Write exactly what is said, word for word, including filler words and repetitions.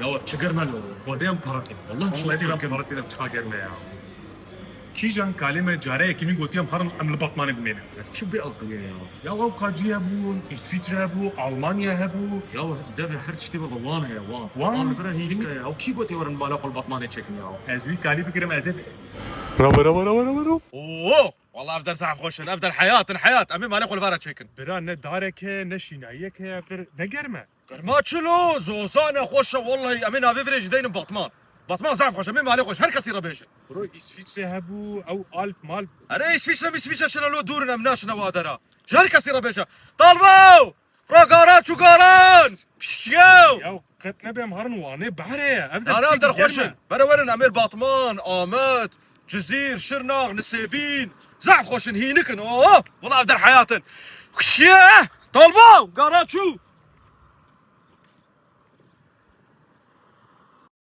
Ya ev çi germ e lo? Xwedê em paratî. Wallah em şûtî em paratî, ev çiqa germ e ya. Kîjan kalê me careyekî min gotiye em herin em li Batmanê bimênin. Ev çi bêaqilî ye ya? Ya ew kacî hebû, Îsvîçre hebû, Almanya hebû. Ya devê her tiştê ve wan heye, wan. Wan? Wan li vir e, hînik e ya. Ew kî gotiye werin mala xwe li Batmanê çêkin ya? Ez wî kalî bigirim, ez ê... Raba, raba, raba, raba, raba. Oo! Wallah ev der zehf xweş in, ev der heyat in, heyat. Em ê malê xwe li vara çêkin. Bira ne darek e, ne şînayiyek e, ev der ne germ e. Germa çilo, zozane xweş e, wallahî em ê navê virê jî deynin Batman. Batman zaf xweş e, em ê malê xweş, her kesî re bêjin. Bro, Îsvîçre hebû, ew Alp malp. Erê Îsvîçre, Îsvîçre şine lo dûr in, em naşine wa dera. Ji her kesî re bêje. Talbo! Ragara çugaran! Pişkiyew! Ya qet nebe em harin Wanê behrê ye. Ev de... Nana ev der xweş in. Bere werin em ê Batman, Amed, Cizîr, Şirnax, Nisêbîn. Zaf xweş in, hînik in. Oh! Wala ev der heyat in. Pişkiye! Talbo! Gara çû!